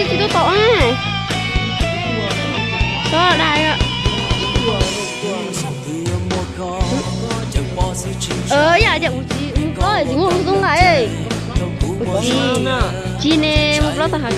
Tsis tuaj tau a. Tsis tuaj dai. Yam tias kuv txiv mus plob tsis muaj lub xoob nqa. Kuv txiv tsis ne, mus plob tag hais.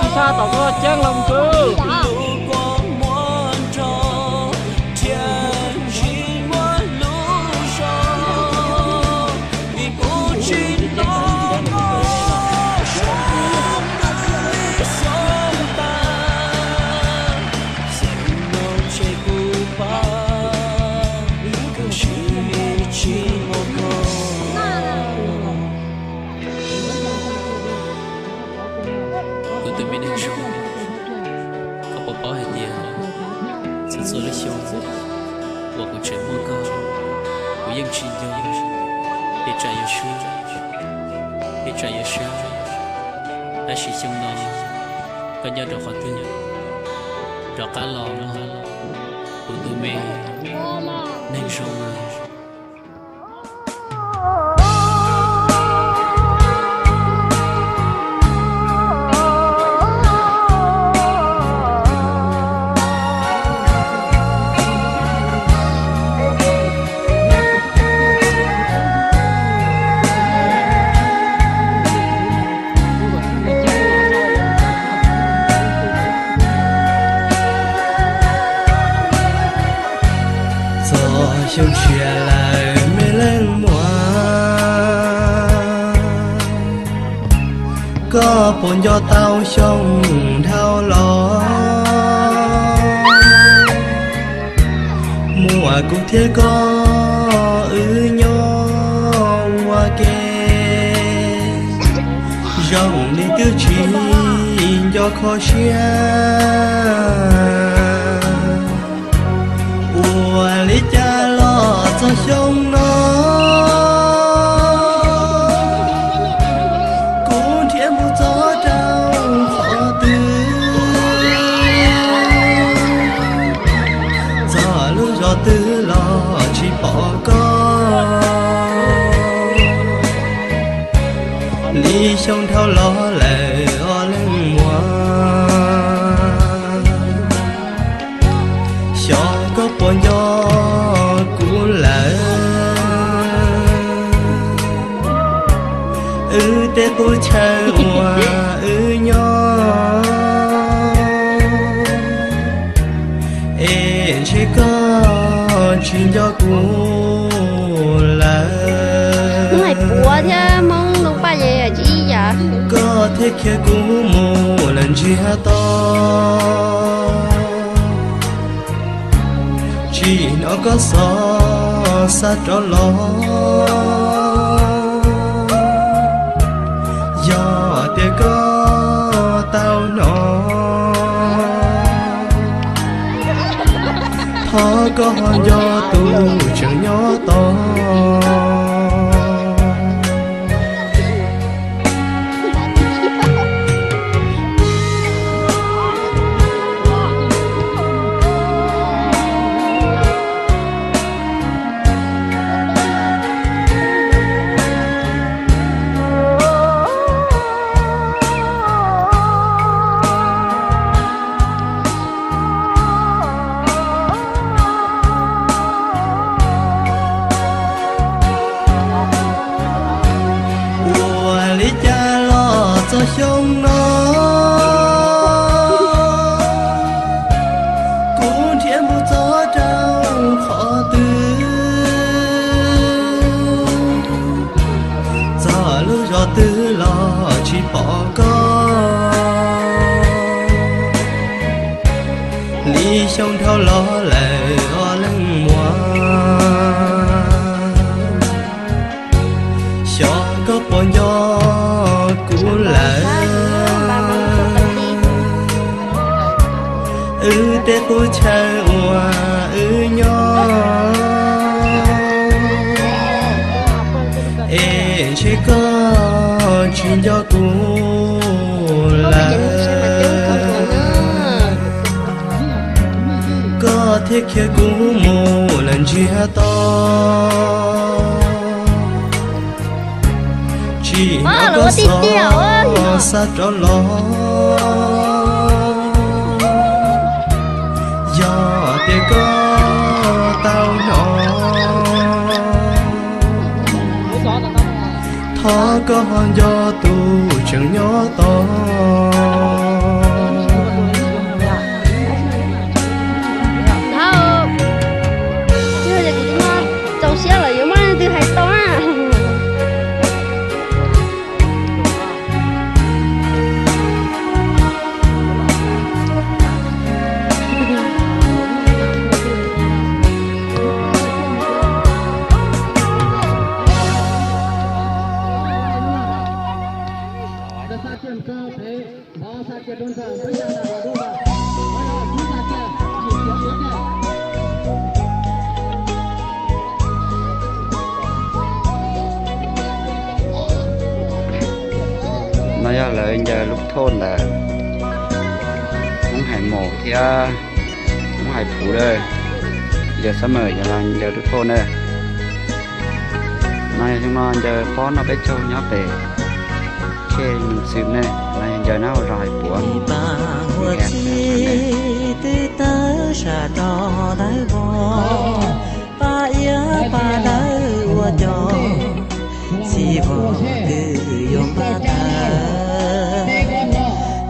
Tsis sab tom koj ceeb los mus kwv. Kuv tus me neeg zoo, koj puas paub hais tias txhua txhua lub xyoo uas kuv tseem muaj koj, kuv yeej tsis nco pes tsawg yuav sub, pes tsawg yuav sab, tab sis xyoo no koj nyob rau qhov twg, rov qab los mog, kuv tus me neeg zoo. Txog xyoo tshiab lawm me leej muam, koj puas nco tau xyoo dhau los? Muaj kuv thiab koj wb nyob ua ke, zoo li twb tsis nco kho siab. Xyoo dhau los lawm os leej muam, xyov koj puas nco kuv lawm. Wb tej qub chaw uas wb nyob, es ntshe koj tsis nco kuv lawm. Hmoob Hais Puav thiab Hmoob Lub Paj ces tsis ib yam. Koj thiaj khiav kuv mus lawm ntsiag to, tsis hnov koj xov xa rov los. Yog tias koj tau hnov, thov koj ho nco tus tseem nyob tos. Ua li cas los txog xyoo no, kuv nrhiav mus txog rau qhov twg, txog lub zos twg los tsis pom koj. Li xyoo dhau los lawm os leej muam, xyov koj puas nco kuv lawm. Wb tej qub chaw uas wb nyob, es ntshe koj tsis nco kuv lawm. Koj thiaj khiav kuv mus lawm ntsiag to, tsis hnov koj xov xa rov los. Yog tias koj tau hnov, thov koj ho nco tus tseem nyob tos. Txaus siab lawm yuav muaj leej twg hais tau na. No yog lawv ncaws lub thoj ntawd, Hmoob Hais Maum thiab Hmoob Hais Puv lawm. Ncaws summer yog los ncaws lub thoj na. No yog xyoo no ncaws pob noj peb caug nyob pem Tshe Nus Xwm ne, no yog ncaws nyob hauv zos Hais Puav. Txi tawb sab rov tawb vog, pab iab pab dawb ua cov, txi vog twg yuav npaj tawg,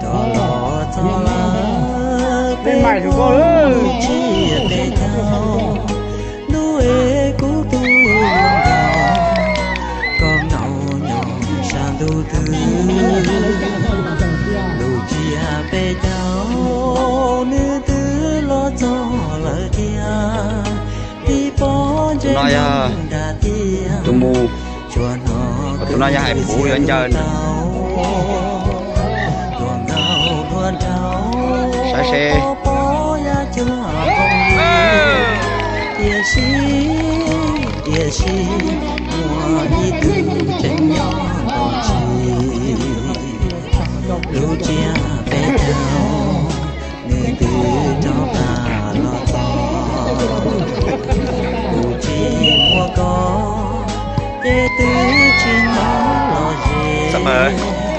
rov los txog lawm peb mus tsiaj peb caug, ntuj es kuv tus yuav nkaus, koj nkaus nyob sab ntuj twg, ntuj tsiaj peb caug, nws twb los txog lawm thiab, tib pob ntsej muag nram tiaj, tus mus, tus no yog Hais Puv yuav ncaws. Saib seb. Tiam sis, tiam sis, muaj ib tug tseem nyob tos tsis, lub tsiaj peb caug, nws twb rov qab los txog, kuv tsis muaj koj, ces twb tsis hnov los ze.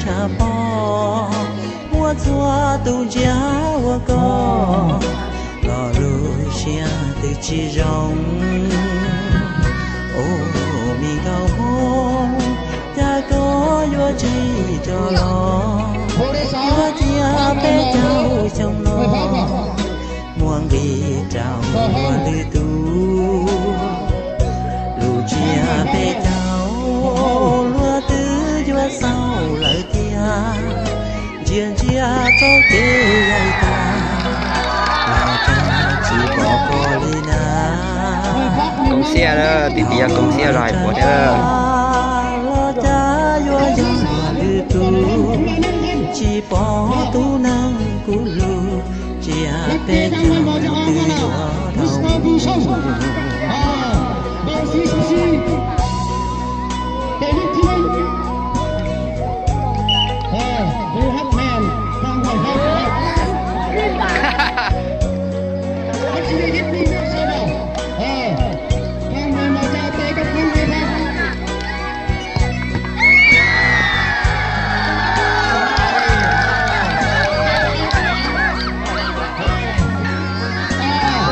Tshaj pom muaj txhua tus ntsia ua koj, los lub siab twb tsis zoo. Ub, me nkauj Hmoob, cas koj yuav tsis rov los, yuav cia peb caug xyoo no muaj nqis rau luag lwm tus. Lub tsiab peb caug luag twb yuav xaus lawm tiag. Ntsia ntsia txoj kev yaim tas, los cas tsis pom koj li na. Koob Xiaj, tim tim yog Koob Xiaj los hais puav thiab. Los cas yuav yog luag lwm tus, tsis pom tus neeg kuv hlub, tsiab peb caug twb yuav dhau. Tus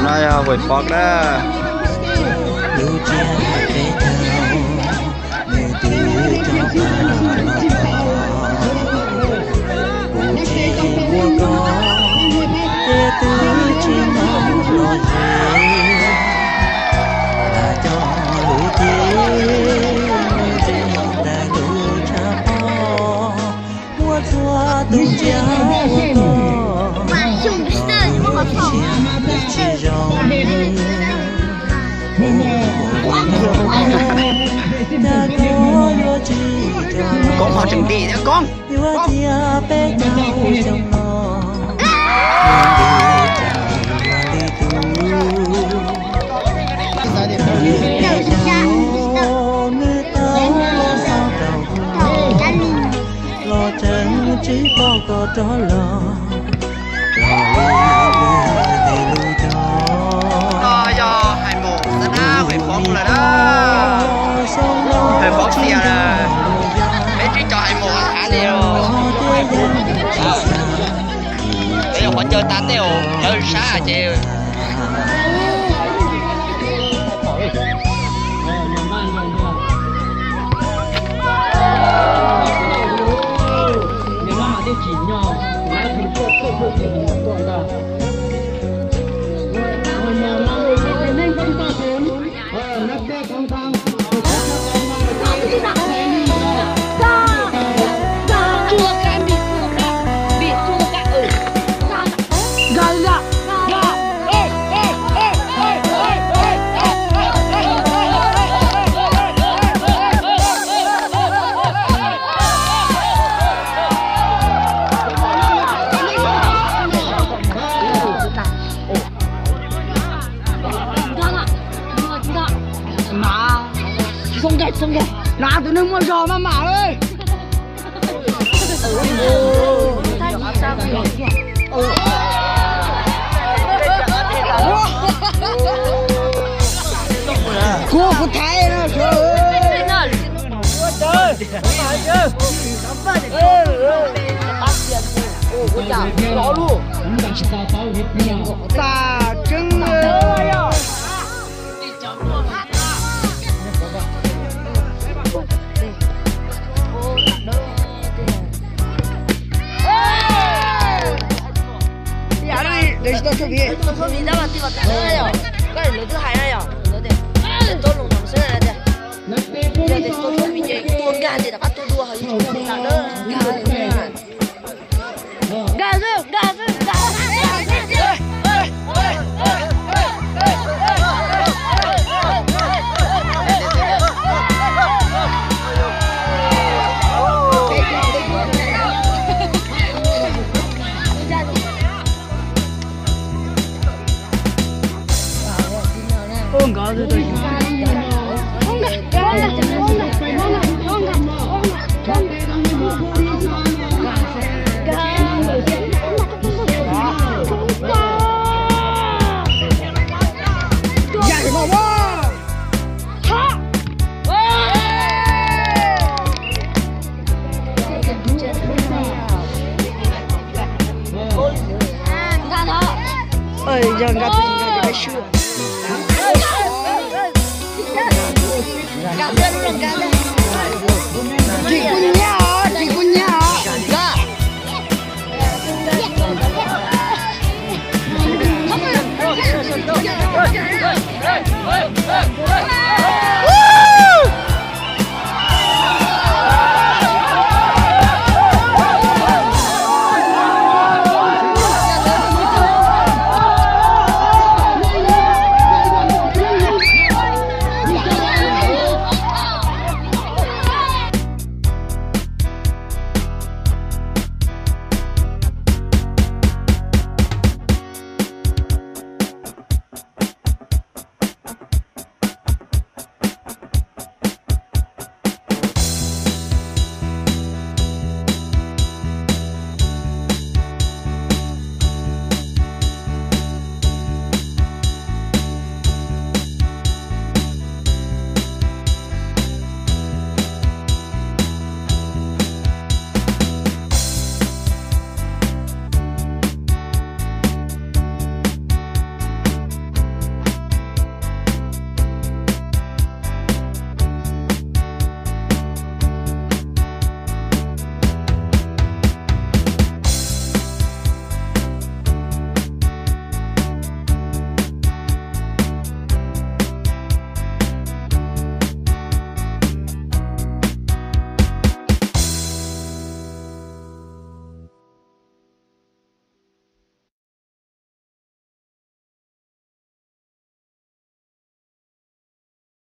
no yog Huam Fob na. Lub tsiab peb caug, nws twb rov qab los txog, kuv tsis muaj koj ces twb tsis hnov los ze. Lam coj lub cev mus ze ntawm lub tshav pob, muaj txhua tus ntsia ua koj, los lub siab twb tsis zoo. Ub, cas koj yuav tsis rov los, yuav cia peb caug xyoo no muaj nqis rau luag lwm tus. Tsiab peb caug nws tawm los xaus rau kuv, los tseem tsis pom koj rov los, los li lwm tus lub cog. Yog hais mus xav na, Huam Fob lawm na. Huam Fob Xiaj lawm. Peb tsib cov hais mus hav li os. Peb yuav qhov chaw tas tej uas lawv sab ces Mas, tsis txhob nqaij, tsis txhob nqaij, na tus neeg muaj zog maj mam li. Kuv, kuv thaiv no. Tag tseeb. Ib yam li tsis tau tshuaj viv, tsis tau tshuaj viv tab mas tij kom tag na yom. Koj lawv twb hais na yom, lawv tias tau lus nam xwb na tias, yog tias tsis tau tshuaj viv ces tua nkag ces rov qab tua dua ho yus tsis ua li cas na. Nkag xwb, nkag xwb, nkag xwb. Yog nkag twg nkag twg peb swb. Nkag twg nkag twg.